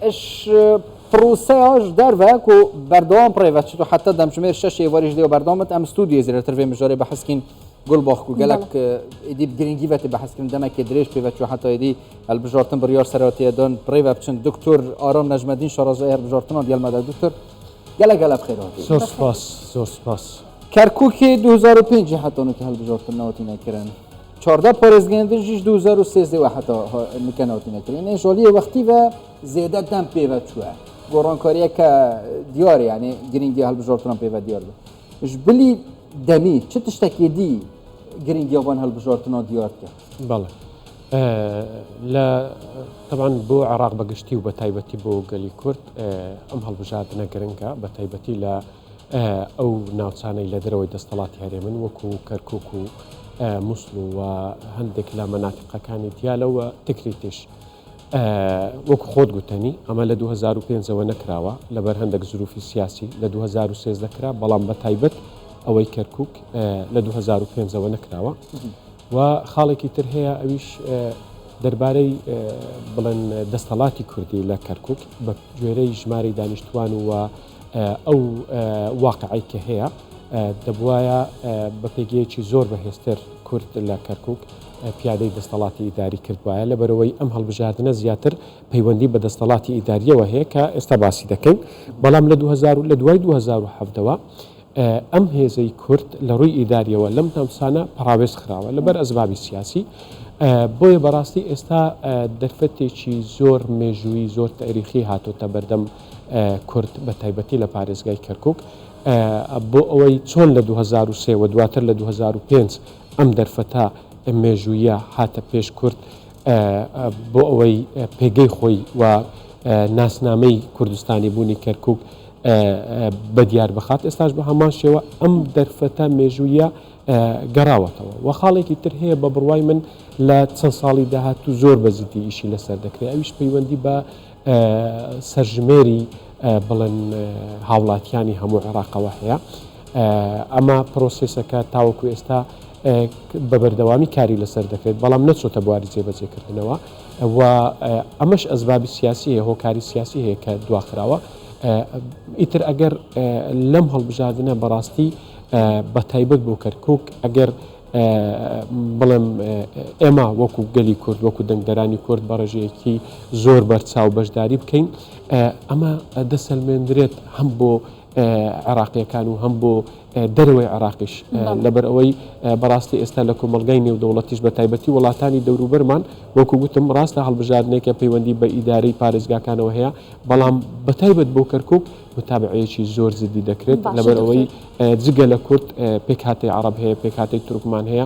اش پروسەیاش دەرڤە کو بەردەوام پڕێڤە چت و حتا دەمژمێر شەش ئێوارێش دێ و بەردەوامت ئەم ستودیۆ زێرەتر vê mijarê behis kîn Gulbax ku gelek êdî bi girîngî ve tê behis kirin demekê dirêj pê ve çû heta êdî hilbijartin biryar ser hatiye dan birêve biçin Doktor Aram Necmedîn şarazayê hilbijartinan digel me de Doktor gelek gelek bi xêr hatî. Zor spas, zor spas. Kerkûkê 2005 heta nû hilbijartin nehatîne kirin. 14 parêzgehên din jî ji 2013 we heta nike nehatîne kirin. Ê jaliyê wextî ve zêde dem pê ve çûye. Gorankariyeke diyar yani girîngiya hilbijartinan pê ve diyar be. Ji bilî demî çi tiştekê dî girîngiya van hilbijartinan diyar dike? بەڵێ. لە طبعا بۆ عێراق بەگشتی و بە تایبەتی بۆ گەلی کورد ئەم هەڵبژاردنە گرنگە بە تایبەتی لە ئەو ناوچانەی لە دەرەوەی دەستەڵاتی هەرێمن وەکو کەرکک و موسڵ و هەندێک لە مەناتیقەکانی دیالە و تکریتیش. وەکو خۆت گوتەنی ئەمە لە 2005ەوە نەکراوە لەبەر هەندێک زروفی سیاسی لە 2013 کرا بەڵام بە تایبەت ئەوەی کەرکک لە 2005ەوە نەکراوە و خاڵێکی تر هەیە ئەویش دەربارەی بڵێن دەستەڵاتی کوردی لە کەرکک بە گوێرەی ژمارەی دانیشتوان و ئەو واقعی کە هەیە دەبواە بە پێگەیەکی زۆر بەهێزتر کورد لە کەرکک پیادەی دەستەڵاتی ئیداری کردوایە لەبەرەوەی ئەم هەڵبژاردنە زیاتر پەیوەندی بە دەستەڵاتی ئیداریەوە هەیە کە ئێستا باسی دەکەین بەڵام لە 2000 لە دوای 2017ەوە ئەم هێزەی کورد لە ڕووی ئیداریەوە لەم ناوچانە پەڕاوێز خراوە لەبەر ئەسبابی سیاسی بۆیە بەڕاستی ئێستا دەرفەتێکی زۆر مێژووی زۆر تاریخی هاتۆتە بەردەم کورد بە تایبەتی لە پارێزگای کەرکک بۆ ئەوەی چۆن لە 2003 و دواتر لە 2005 ئەم دەرفەتە مێژوویە هاتە پێش کورد بۆ ئەوەی پێگەی خۆی و ناسنامەی کوردستانی بوونی کەرکک بە دیار بخات ئێستاش بە هەمان شێوە ئەم دەرفەتە مێژوویە گەڕاوەتەوە و خاڵێکی تر هەیە بە بڕوای من لە چەند ساڵی داهاتوو زۆر بە جدی ئیشی لەسەر دەکرێت ئەویش پەیوەندی بە سەرژمێری بڵێن هاوڵاتیانی هەموو عێراقەوە هەیە ئەمە پرۆسێسەکە تاوەکو ئێستا بە بەردەوامی کاری لەسەر دەکرێت بەڵام نەچۆتە بواری جێبەجێکردنەوە و ئەمەش ئەسبابی سیاسی هەیە هۆکاری سیاسی هەیە کە دواخراوە ئیتر ئەگەر لەم هەڵبژاردنە بەڕاستی بە تایبەت بۆ کەرکک ئەگەر بڵێم ئێمە وەکو گەلی کورد وەکو دەنگدەرانی کورد بە ڕێژەیەکی زۆر بەرچاو بەشداری بکەین ئەمە دەسەلمێندرێت هەم بۆ عێراقیەکان و هەم بۆ دەرەوەی عێراقیش لەبەر ئەوەی بەڕاستی ئێستا لە کۆمەڵگای نێودەوڵەتیش بە تایبەتی وڵاتانی دەوروبەرمان وەکو گوتم ڕاستە هەڵبژاردنێکە پەیوەندی بە ئیدارەی پارێزگاکانەوە هەیە بەڵام بە تایبەت بۆ کەرکک متابعەیەکی زۆر جدی دەکرێت لەبەر ئەوەی جگە لە کورد پێکهاتەی عەڕەب هەیە پێکهاتەی تورکمان هەیە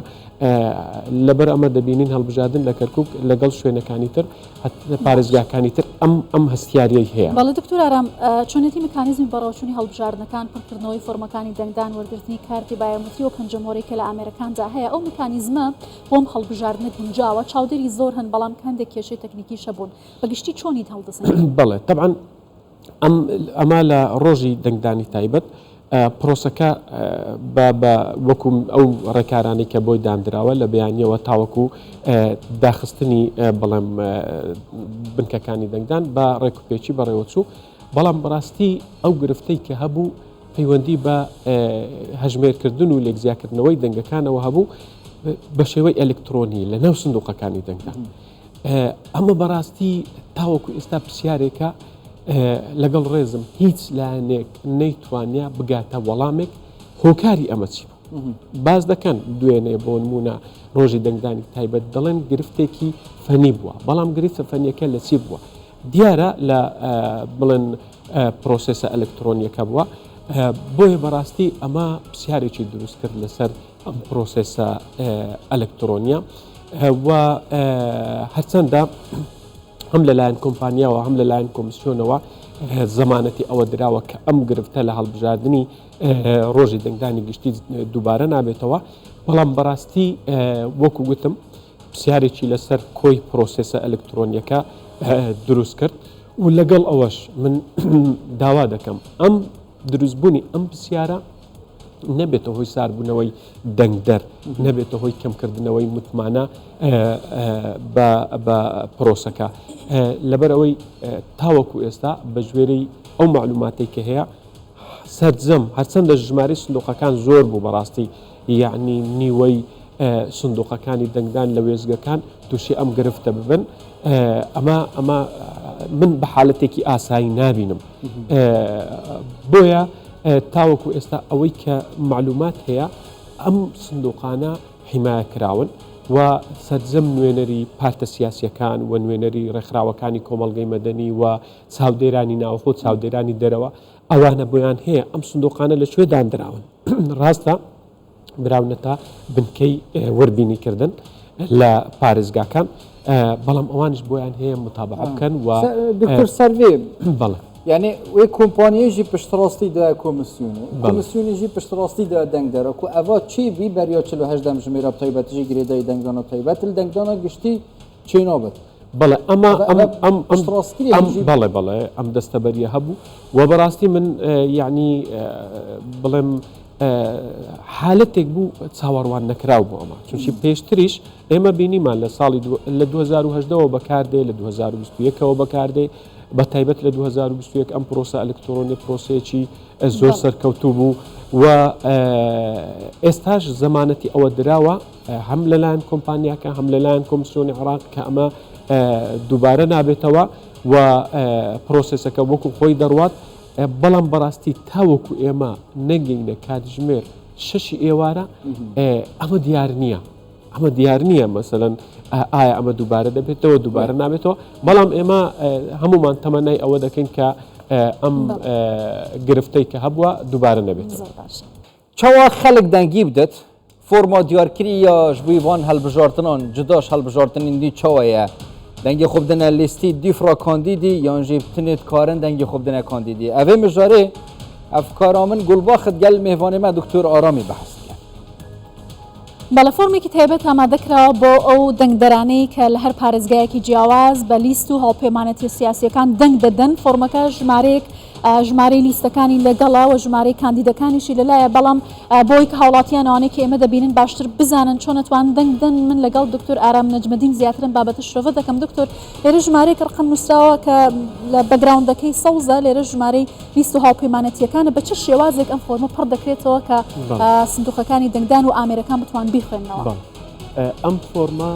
لەبەر ئەمە دەبینین هەڵبژاردن لە کەرکک لەگەڵ شوێنەکانی تر پارێزگاکانی تر ئەم ئەم هەستیاریەی هەیە. بەڵێ دکتۆر ئارام، چۆنێتی میکانیزمی بەڕێوەچوونی هەڵبژاردنەکان، پڕکردنەوەی فۆرمەکانی دەنگدان، وەرگرتنی کارتی بایۆمەتری و پەنجەمۆرەی کە لە ئامێرەکاندا هەیە، ئەو میکانیزمە بۆ ئەم هەڵبژاردنە گونجاوە؟ چاودێری زۆر هەن، بەڵام هەندێک کێشەی تەکنیکیش هەبوون. بە گشتی چۆنیت هەڵدەسەنگێنیت؟ بەڵێ تەبعەن ئەم ئەمە لە ڕۆژی دەنگدانی تایبەت پرۆسەکە بە بە وەکو ئەو ڕێکارانەی کە بۆی داندراوە لە بەیانیەوە تاوەکو داخستنی بڵێم بنکەکانی دەنگدان بە ڕێکوپێکی بەڕێوەچوو بەڵام بەڕاستی ئەو گرفتەی کە هەبوو پەیوەندی بە هەژمێرکردن و لێکزیاکردنەوەی دەنگەکانەوە هەبوو بە شێوەی ئەلکترۆنی لە ناو سندوقەکانی دەنگدان. ئەمە بەڕاستی تاوەکو ئێستا پرسیارێکە لەگەڵ ڕێزم هیچ لایەنێک نەیتوانیا بگاتە وەڵامێک هۆکاری ئەمە چی بوو باز دەکەن دوێنێ بۆ نمونە ڕۆژی دەنگدانی تایبەت دەڵێن گرفتێکی فەنی بووە بەڵام گرفتە فەنیەکە لە چی بووە دیارە لە بڵێن پرۆسێسە ئەلکترۆنیەکە بووە بۆیە بەڕاستی ئەمە پرسیارێکی دروست کرد لەسەر ئەم پرۆسێسە ئەلکترۆنیە و هەرچەندە هەم لەلایەن کۆمپانیاوە هەم لەلایەن کۆمسیۆنەوە زەمانەتی ئەوە دراوە کە ئەم گرفتە لە هەڵبژاردننی ڕۆژی دەنگدانی گشتی دووبارە نابێتەوە بەڵام بەڕاستی وەکو گوتم پرسیارێکی لەسەر کۆی پرۆسێسە ئەلکترۆنیەکە دروست کرد و لەگەڵ ئەوەش من داوا دەکەم ئەم دروستبوونی ئەم پرسیارە. نەبێتە هۆی ساربوونەوەی دەنگدەر، نەبێتە هۆی کەمکردنەوەی متمانە بە پرۆسەکە. لەبەرئەوەی تاوەکو ئێستا بەگوێرەی ئەو مەعلوماتەی کە هەیە سەرجەم هەرچەندە ژمارەی سندوقەکان زۆر بوو بەڕاستی یەعنی نیوەی سندوقەکانی دەنگدان لە وێستگەکان تووشی ئەم گرفتە ببن ئەمە ئەمە من بە حالەتێکی ئاسایی نابینم بۆیە تاوەکو ئێستا ئەوەی کە معلومات هەیە ئەم سندوقانە حیمایە کراون و سەرجەم نوێنەری پارتە سیاسیەکان و نوێنەری ڕێکخراوەکانی کۆمەڵگەی مەدەنی و چاودێرانی ناوخۆ چاودێرانی دەرەوە ئەوانە بۆیان هەیە ئەم سندوقانە لە کوێ داندراون ڕاستە براونەتە بنکەی وردبینیکردن لە پارێزگاکان بەڵام ئەوانیش بۆیان هەیە متابعە بکەن و دکتۆر سەرڤێ بەڵێ یعنی وێ کۆمپانیەژی پشتڕاستی دا کۆمیسیۆنێ کۆمیسیۆنێژی پشتڕاستی دا دەنگدەرە کو ئەڤا چی بی بەریا 48 دەمژمێرا تایبەتژی گرێدای دەنگدانە تایبەت دەنگدانە گشتی چێ نابێت. بەڵێ ئەمە ئەم ئەم ئەم ئەم بەڵێ بەڵێ ئەم دەستەبەریە هەبوو و بەڕاستی من یعنی بڵێم حالەتێک بوو چاوەڕوان نەکراو بۆ ئەمە چونکی پێشتریش ئێمە بینیمان لە ساڵی لە 2010ەوە بەکاردێ لە 2021ەوە بەکاردێ بە تایبەت لە 2021 ئەم پرۆسە ئەلکترۆنی پرۆسەیەکی زۆر سەرکەوتوو بوو و ئێستاش زەمانەتی ئەوە دراوە هەم لەلایەن کۆمپانیاکە هەم لەلایەن کۆمسیۆنی عێراق کە ئەمە دووبارە نابێتەوە و پرۆسێسەکە وەکو خۆی دەڕوات بەڵام بەڕاستی تاوەکو ئێمە نەگەینە کاتژمێر شەشی ئێوارە ئەمە دیار نییە ئەمە دیار نییە مەسەلەن ئایا ئەمە دووبارە دەبێتەوە دووبارە نابێتەوە بەڵام ئێمە هەمومان تەمەنای ئەوە دەکەین کە ئەم گرفتەی کە هەبووە دووبارە نەبێتەوە. چاوا خەلک دەنگی بدەت؟ فۆرما دیارکری یا ژ بوی ڤان هەلبژارتنان جداش هەلبژارتنین دی چاوایە؟ دەنگی خو بدنە لیستی دیفرا کاندیدی یان ژی بتنێ دکارن دەنگی خو بدنە کاندیدی؟ ئەڤێ مژارێ ئەفکارا من گوڵباخت گەل مێڤانێ مە دکتۆر ئارامی بەحس کە. بەڵێ فۆرمێکی تایبەت ئامادە کراوە بۆ ئەو دەنگدەرانەی کە لە هەر پارێزگایەکی جیاواز بە لیست و هاوپەیمانێتیە سیاسیەکان دەنگ دەدەن، فۆرمەکە ژمارەیەک ژمارەی لیستەکانی لەگەڵە و ژمارەی کاندیدەکانیشی لەلایە، بەڵام بۆی کە هاوڵاتیان ئەوانەی کە ئێمە دەبینن باشتر بزانن چۆن ئەتوانن دەنگ بدەن، من لەگەڵ دکتۆر ئارام نەجمەدین زیاتر ئەم بابەتە شرۆڤە دەکەم. دکتۆر لێرە ژمارەیەک ڕقم نووسراوە کە لە بەگراوندەکەی سەوزە، لێرە ژمارەی لیست و هاوپەیمانەتییەکانە، بە چ شێوازێک ئەم فۆرمە پڕ دەکرێتەوە کە سندوقەکانی دەنگدان و ئامێرەکان بتوان بیخوێننەوە؟ ئەم فۆرمە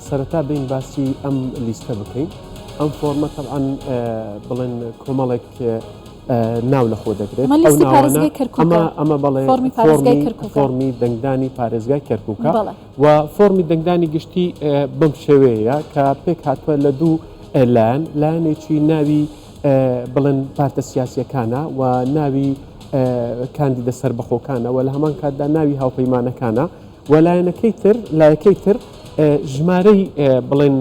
سەرەتا بین باسی ئەم لیستە بکەین. ئەم فۆرمە تەبعەن بڵێن کۆمەڵێک ناو لە خۆ دەگرێت ئەمە ئەمە بەڵێ فۆرمی دەنگدانی پارێزگای کەرکووکە و فۆرمی دەنگدانی گشتی بەم شێوەیە کە پێک هاتووە لە دوو لایەن لایەنێکی ناوی بڵێن پارتە سیاسیەکانە و ناوی کاندیدە سەربەخۆکانە و لە هەمان کاتدا ناوی هاوپەیمانەکانە و لایەنەکەی تر لایەکەی تر ژمارەی بڵێن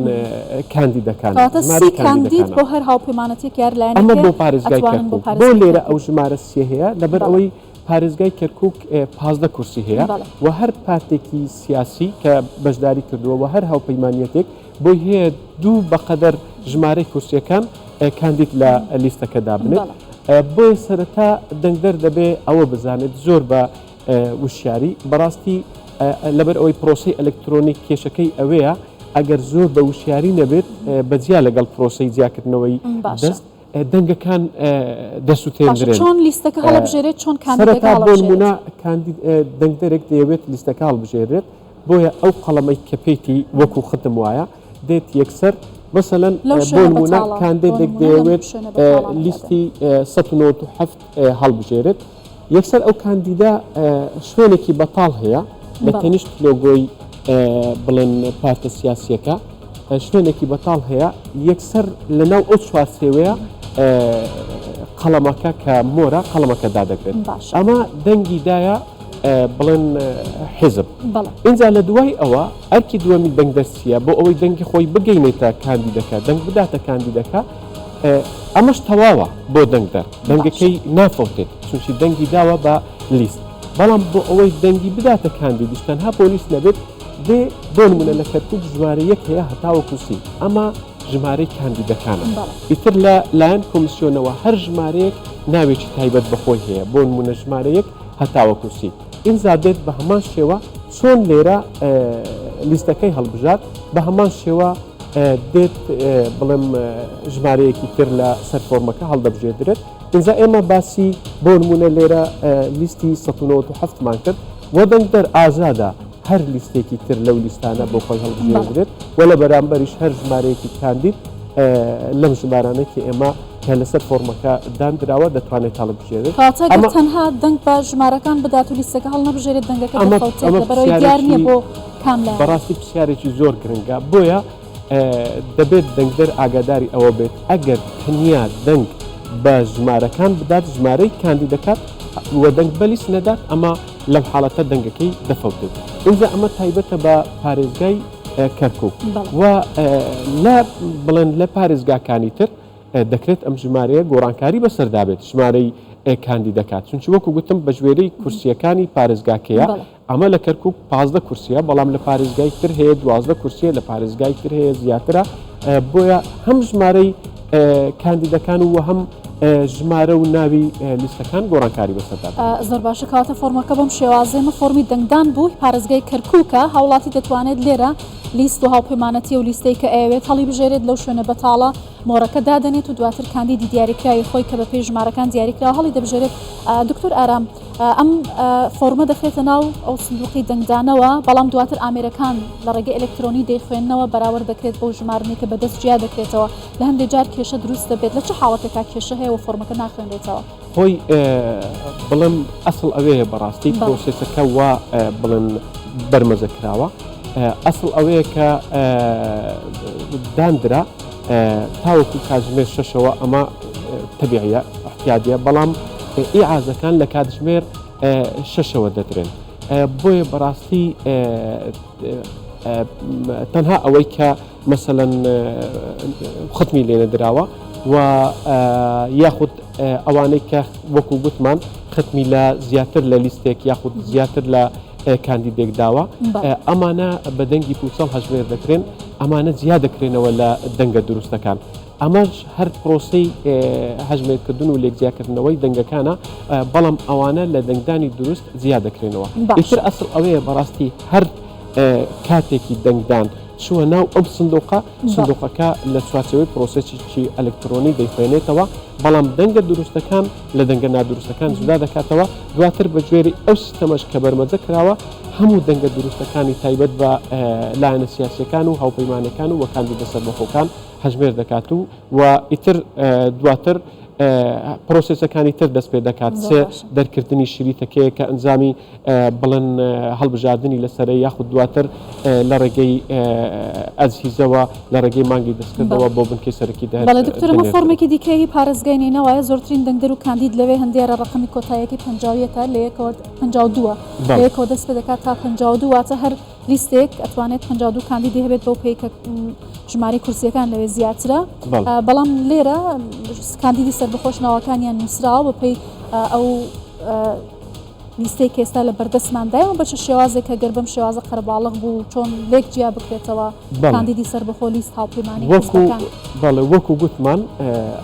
کاندیدەکان کەواتە سی کاندید بۆ هەر هاوپەیمانەتیەک یار لایەنێک ئەمە بۆ پارێزگای کەرکوک بۆ لێرە ئەو ژمارە سیە هەیە لەبەر ئەوەی پارێزگای کەرکوک 15 کورسی هەیە و هەر پارتێکی سیاسی کە بەشداری کردووە و هەر هاوپەیمانیەتێک بۆی هەیە دوو بەقەدەر ژمارەی کورسیەکان کاندید لە لیستەکە دابنێت بۆیە سەرەتا دەنگدەر دەبێ ئەوە بزانێت زۆر بە وشیاری، بەڕاستی لەبەر ئەوەی پرۆسەی ئەلکترۆنیک کێشەکەی ئەوەیە ئەگەر زۆر بە وشیاری نەبێت بە جیا لەگەڵ پرۆسەی جیاکردنەوەی دەست دەنگەکان دەسوتێندرێن. چۆن لیستەکە هەڵبژێرێت چۆن کاندیدەکە هەڵبژێرێت؟ بۆ نمونە کاندید دەنگدەرێک دەیەوێت لیستەکە هەڵبژێرێت بۆیە ئەو قەڵەمەی کە پێیتی وەکو ختم وایە دێت یەکسەر مەسەلەن بۆ نمونە کاندیدێک دەیەوێت لیستی 197 هەڵبژێرێت یەکسەر ئەو کاندیدە شوێنێکی بەتاڵ هەیە لە تەنیشت لۆگۆی بڵێن پارتە سیاسیەکە شوێنێکی بەتاڵ هەیە یەکسەر لەناو ئەو چوارچێوەیە قەڵەمەکە کە مۆرە قەڵەمەکە دادەگرێت ئەمە دەنگی دایە بڵێن حیزب اینجا لە دوای ئەوە ئەرکی دووەمی دەنگدەر چییە بۆ ئەوەی دەنگی خۆی بگەینێتە کاندیدەکە دەنگ بداتە کاندیدەکە ئەمەش تەواوە بۆ دەنگدەر دەنگەکەی نافەوتێت چونکی دەنگی داوە بە لیست بەڵام بۆ ئەوەی دەنگی بداتە کاندیدیش تەنها بۆ لیست نەبێت دێ بۆ نمونە لە کەرکوک ژمارە یەک هەیە هەتاوەکو سی ئەمە ژمارەی کاندیدەکانە ئیتر لە لایەن کۆمسیۆنەوە هەر ژمارەیەک ناوێکی تایبەت بە خۆی هەیە بۆ نمونە ژمارە یەک. هەتاوەکو سی. ئینجا دێت بە هەمان شێوە چۆن لێرە لیستەکەی هەڵبژارد بە هەمان شێوە دێت بڵێم ژمارەیەکی تر لە سەر فۆرمەکە هەڵدەبژێردرێت. ئینجا ئێمە باسی بۆ نمونە لێرە لیستی 197 مان کرد و دەنگدەر ئازادە هەر لیستێکی تر لەو لیستانە بۆ خۆی هەڵبژێردرێت و لە بەرامبەریش هەر ژمارەیەکی کاندید لەم ژمارانەی کە ئێمە کە لەسەر فۆرمەکە داندراوە دەتوانێت هەڵبژێرێت. کەواتە گەر تەنها دەنگ بە ژمارەکان بدات و لیستەکە هەڵنەبژێرێت دەنگەکە دەفەوتێت لەبەرئەوەی دیار نییە بۆ کام لایەن. بەڕاستی پرسیارێکی زۆر گرنگە بۆیە دەبێت دەنگدەر ئاگاداری ئەوە بێت ئەگەر تەنیا دەنگ بە ژمارەکان بدات ژمارەی کاندیدەکات و دەنگ بە لیست نەدات ئەمە لەم حاڵەتە دەنگەکەی دەفەوتێت. ئینجا ئەمە تایبەتە بە پارێزگای کەرکوک و لە بڵێن لە پارێزگاکانی تر دەکرێت ئەم ژمارەیە گۆڕانکاری بەسەردا بێت ژمارەی کاندیدەکات چونکی وەکو گوتم بە گوێرەی کورسیەکانی پارێزگاکەیە ئەمە لە کەرکوک 15 کورسیە بەڵام لە پارێزگای تر هەیە 12 کورسیە لە پارێزگای تر هەیە زیاترە بۆیە هەم ژمارەی کاندیدەکان و هەم ژمارە و ناوی لیستەکان گۆڕانکاری بەسەردا دێت. زۆر باشە کەواتە فۆرمەکە بەم شێوازەیە ئەمە فۆرمی دەنگدان بوو پارێزگای کەرکوکە هاوڵاتی دەتوانێت لێرە لیست و هاوپەیمانەتی و لیستەی کە ئەیەوێت هەڵیبژێرێت لەو شوێنە بەتاڵە مۆرەکە دادەنێت و دواتر کاندیدی دیاریکراوی خۆی کە بەپێی ژمارەکان دیاریکراوە هەڵیدەبژێرێت دکتۆر ئارام ئەم فۆرمە دەخرێتە ناو ئەو سندوقی دەنگدانەوە، بەڵام دواتر ئامێرەکان لە ڕێگەی ئەلکترۆنی دەیخوێننەوە، بەراورد دەکرێت بەو ژمارنەی کە بەدەست جیا دەکرێتەوە، لە هەندێک جار کێشە دروست دەبێت، لە چ حاڵەتێکا کێشە هەیە و فۆرمەکە ناخوێنرێتەوە؟ خۆی بڵێم ئەسڵ ئەوەیە بەڕاستی پرۆسێسەکە وا بڵێن بەرمەجە کراوە ئەسڵ ئەوەیە کە داندرا تاوەکو کاتژمێر شەشەوە ئەمە تەبیعیە احتیادیە بەڵام ئیعازەکان لە کاتژمێر شەشەوە دەدرێن بۆیە بەڕاستی تەنها ئەوەی کە مەسەەن ختمی لێ نەدراوە و یاخود ئەوانەی کە وەکو گوتمان ختمی لە زیاتر لە لیستێک یاخود زیاتر لە کاندیدێک داوە ئەمانە بە دەنگی پوچەڵ هەژمێر دەکرێن ئەمانە جیا دەکرێنەوە لە دەنگە دروستەکان. ئەمەش هەر پرۆسەی هەژمێرکردن و لێکجیاکردنەوەی دەنگەکانە، بەڵام ئەوانە لە دەنگدانی دروست جیا دەکرێنەوە. ئیتر ئەسڵ ئەوەیە بەڕاستی هەر کاتێکی دەنگدان چووە ناو ئەم سندوقە، سندوقەکە لە چوارچێوەی پرۆسێسێکی ئەلکترۆنی دەیخوێنێتەوە، بەڵام دەنگە دروستەکان لە دەنگە نادروستەکان جودا دەکاتەوە، دواتر بە گوێرەی ئەو سیستەمەش کە بەرمەجە کراوە هەموو دەنگە دروستەکانی تایبەت بە لایەنە سیاسیەکان و هاوپەیمانەکان و کاندیدە سەربەخۆکان هەژمێر دەکات و و ئیتر دواتر پرۆسێسەکانی تر دەست پێ دەکات چ دەرکردنی شریتەکەیە کە ئەنجامی بڵێن هەڵبژاردنی لەسەرە یاخود دواتر لە ڕێگەی ئەجهیزەوە لە ڕێگەی مانگی دەستکردەوە بۆ بنکەی سەرەکی دەر بەڵێ دکتۆر ئەمە فۆرمێکی دیکەی هی پارێزگای نەینەوایە زۆرترین دەنگدەر و کاندید لەوێ هەن دیارە ڕەقەمی کۆتاییەکەی 51 ە لە یەکەوە 52 لە یەکەوە دەست پێ دەکات تا 52 واتە هەر لیستێک ئەتوانێت 52 کاندیدی هەبێت بەو پێی کە ژمارەی کورسیەکان لەوێ زیاترە بەڵام لێرە کاندیدی سەربەخۆش ناوەکانیان نووسراوە بەپێی ئەو لیستەی کە ئێستا لە بەردەستماندایە و بە چ شێوازێک کە گەر بەم شێوازە قەرەباڵغ بوو چۆن لێک جیا بکرێتەوە کاندیدی سەربەخۆ لیست هاوپەیمانی حزبەکان؟ بەڵێ وەکو گوتمان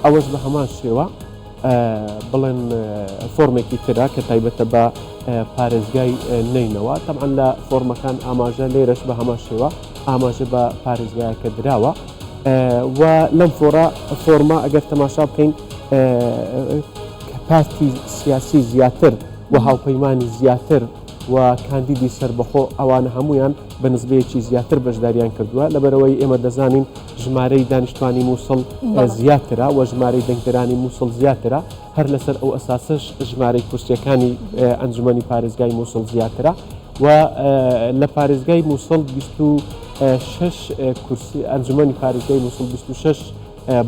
ئەوەش بە هەمان شێوە بڵێن فۆرمێکی ترە کە تایبەتە بە پارێزگای نەینەوا تەبعەن لە فۆرمەکان ئاماژە لێرەش بە هەمان شێوە ئاماژە بە پارێزگایەکە دراوە و لەم فۆرە فۆرمە ئەگەر تەماشا بکەین پارتی سیاسی زیاتر و هاوپەیمانی زیاتر و کاندیدی سەربەخۆ ئەوانە هەمویان بە نسبەیەکی زیاتر بەشداریان کردووە لەبەرەوەی ئێمە دەزانین ژمارەی دانیشتوانی مووسڵ زیاترە و ژمارەی دەنگدەرانی مووسڵ زیاترە هەر لەسەر ئەو ئەساسەش ژمارەی کورسیەکانی ئەنجومەنی پارێزگای مووسڵ زیاترە و لە پارێزگای مووسڵ 26 کورسی ئەنجومەنی پارێزگای مووسڵ 26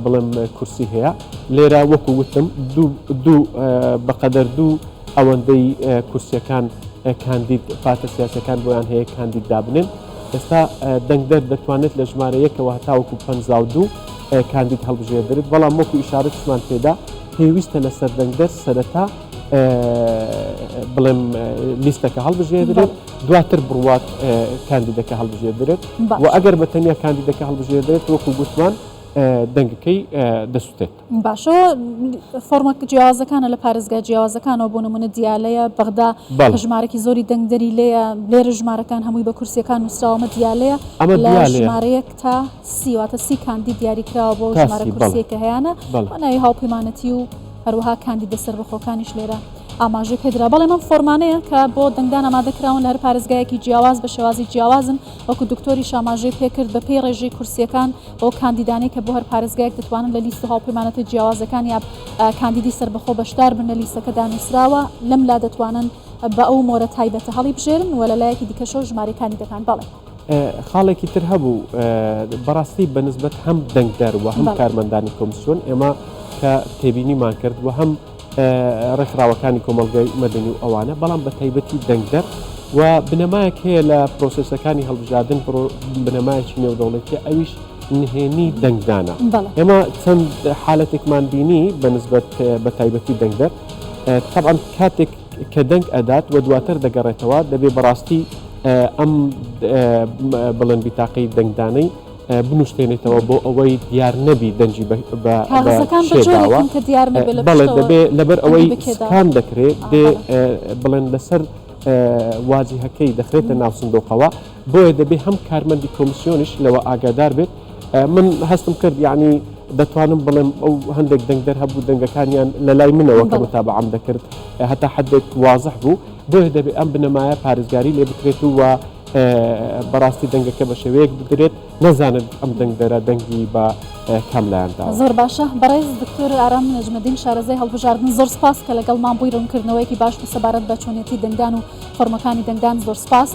بڵێم کورسی هەیە لێرە وەکو وتم دوو بەقەدەر دوو ئەوەندەی کورسیەکان کاندید پارتە سیاسەکان بۆیان هەیە کاندید دابنێن ئێستا دەنگدەر دەتوانێت لە ژمارە یەکەوە هەتاوەکو 52 کاندید هەڵبژێردرێت بەڵام وەکو ئیشارەتشمان پێدا پێویستە لەسەر دەنگدەر سەرەتا بڵێم لیستەکە هەڵبژێردرێت دواتر بڕوات کاندیدەکە هەڵبژێردرێت و ئەگەر بە تەنیا کاندیدەکە هەڵبژێردرێت وەکو گوتمان. دەنگەکەی دەسوتێت. باشە فۆرمە جیاوازەکانە لە پارێزگا جیاوازەکانەوە بۆ نمونە دیالەیە بەغدا کە ژمارەکی زۆری دەنگدەری لێیە لێرە ژمارەکان هەمووی بە کورسیەکان نووسراوە ئەمە دیالەیە لە ژمارەیەک تا سی واتە سی کاندید دیاری کراوە بۆ ژمارە کورسیەک کە هەیانە بە ناوی هاوپەیمانەتی و هەروەها کاندیدە سەربەخۆکانیش لێرە ئاماژەی پێدرا بەڵێ ئەم فۆرمانەیە کە بۆ دەنگدان ئامادە کراون لە هەر پارێزگایەکی جیاواز بە شێوازی جیاوازن وەکو دکتۆریش ئاماژەی پێکرد بە پێی ڕێژەی کورسیەکان بەو کاندیدانەی کە بۆ هەر پارێزگایەک دەتوانن لە لیست و هاوپەیمانەتە جیاوازەکان یا کاندیدی سەربەخۆ بەشدار بن لە لیستەکەدا نووسراوە، لەم لا دەتوانن بە ئەو مۆرە تایبەتە هەڵیبژێرن و لە لایەکی دیکەشەوە ژمارەی کاندیدەکان. بەڵێ. خاڵێکی تر هەبوو، بەڕاستی بە نسبەت هەم دەنگدەر و هەم کارمەندانی کۆمسیۆن ئێمە کە تێبینیمان کرد و هەم ڕێکخراوەکانی کۆمەڵگای مەدەنی و ئەوانە، بەڵام بە تایبەتی دەنگدەر و بنەمایەک هەیە لە پرۆسێسەکانی هەڵبژاردن بنەمایەکی نێودەوڵەتیە ئەویش نهێنی دەنگدانە. ئێمە چەند حالەتێکمان بینی بە نسبەت بە تایبەتی دەنگدەر تەبعەن کاتێک کە دەنگ ئەدات و دواتر دەگەڕێتەوە دەبێ بەڕاستی ئەم بڵێن بیتاقەی دەنگدانەی بنوشتێنێتەوە بۆ ئەوەی دیار نەبی دەنگی بە کاغەزەکان بە جۆرێکن کە دیار نەبێت لە بەڵێ پشتەوە دەبێ لەبەر ئەوەی دەنگی بکێ داوە. سکان دەکرێ ئا، دێ بەڵێ. بڵێن لەسەر واجیهەکەی دەخرێتە ناو سندوقەوە بۆیە دەبێ هەم کارمەندی کۆمسیۆنیش لەوە ئاگادار بێت من هەستم کرد یعنی دەتوانم بڵێم ئەو هەندێک دەنگدەر هەبوو دەنگەکانیان لە لای منەوە کە بەڵێ. متابعەم دەکرد هەتا حدێک وازح بوو بۆیە دەبێ ئەم بنەمایە پارێزگاری لێ بکرێت و بەڕاستی دەنگەکە بە شێوەیەک بدرێت نەزانن ئەم دەنگدەرە دەنگی بە کام لایەن داوە. زۆر باشە بەڕێز دکتۆر ئارام نەجمەدین شارەزای هەڵبژاردن زۆر سپاس کە لەگەڵمان بووی ڕوونکردنەوەیەکی باش بوو سەبارەت بە چۆنیەتی دەنگدان و فۆرمەکانی دەنگدان زۆر سپاس.